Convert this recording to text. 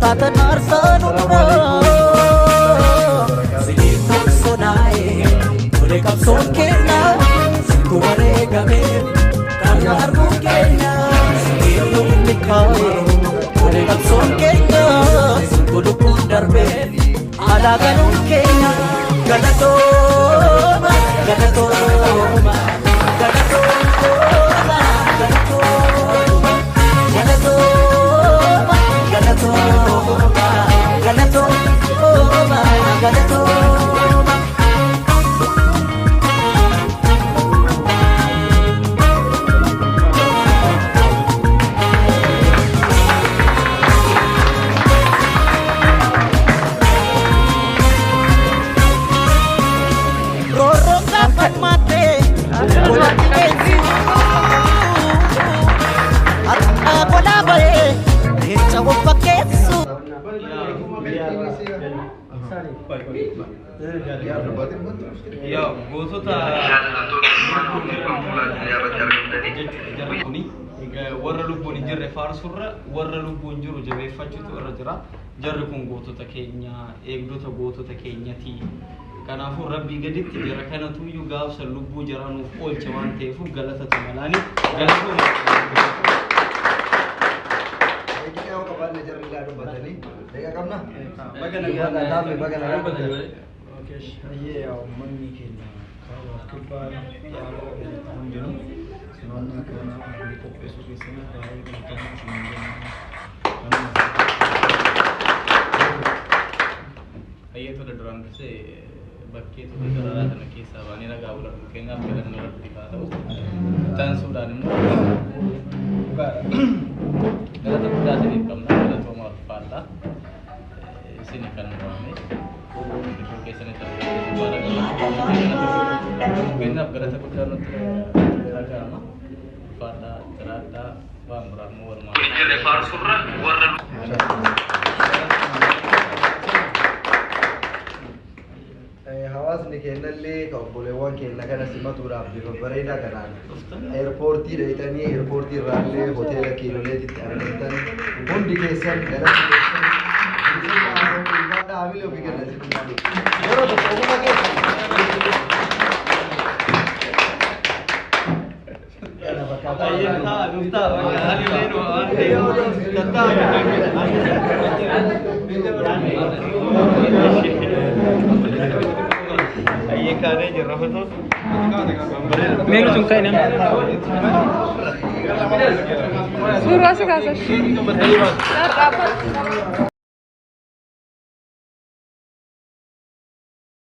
Taatan aarsaa nurraa. Siniif bossonaa'e tole qabsoon keenya, sintu wareegame kan arguun keenya. Siniif nu milkaa'e tole qabsoon keenya, sintu lubbuun darbe alaa galuun keenya. Galatooma, galatooma, galatooma, galatooma, galatooma, galatooma, galatooma, galatooma. Roorroon gaafa maattee godhatti eenyu har'aa golaa bahee leenca of fakkeessu. Yaa gootota jarri kuni warra lubbuun hin jirre faarsurra warra lubbuun jiru jabeeffachuutu irra jira. Jarri kun gootota keenya, eegdota gootota keenyati. Kanaafuu Rabbii gaditti jara kanatuyyuu gaafsan lubbuu jaraa nuuf oolche waan ta'eef galatatu malaani. Galatooma. Daqiiqaa yoo qabaanne jarri ilaa dubbatanii. Daqiiqaa qabna? Baga nagaa Dhaabne, baga nagaa. Hayyee, yaa uummanni keenya kaaba kibbaa dhiyaa keessatti hundinuu, simannaa kana nu qopheessuu keessaniif baay'ee galatoomaa isin jenna. Hayyee, tola, duraan dursee bakkee tola dararaa kana keessaa baanee nagaa wal arguu keenyaaf galanni Rabbiif haa ta'u. Itti immoo dhugaadha. Galata guddaa isiniif qabna. Galatoomaa, ulfaadha. Isin kan nu waame. Iddoo keessanitti argamee baala gammachuu keenyaaf galata guddaa nutti dhaga'ama. Ulfaadhaa, jiraadhaa, waan biraa immoo walumaa. Jirre faarsurra warra Hawaasni keenyallee kan obboleewwan keenya kana simatuudhaaf bifa bareedaa kanaan eerpoortii dheeyxanii, eerpoortii irraallee hoteela Kiiloleetitti argamtan hundi keessan galata keessan bilisummaa haasa'uu ulfaadhaa, hamilee ofii kenna isin. Yeroo tokko ogummaa keessan kana fakkaataa. Ayyee, ta'a, nuuf ta'a, bakka halilee nu waan ta'eef tatta'a. Ayyee, kaanee jirra fotoon. Mee nuti hin ka'in. Suuraa si kaasash. Dhaabbatu.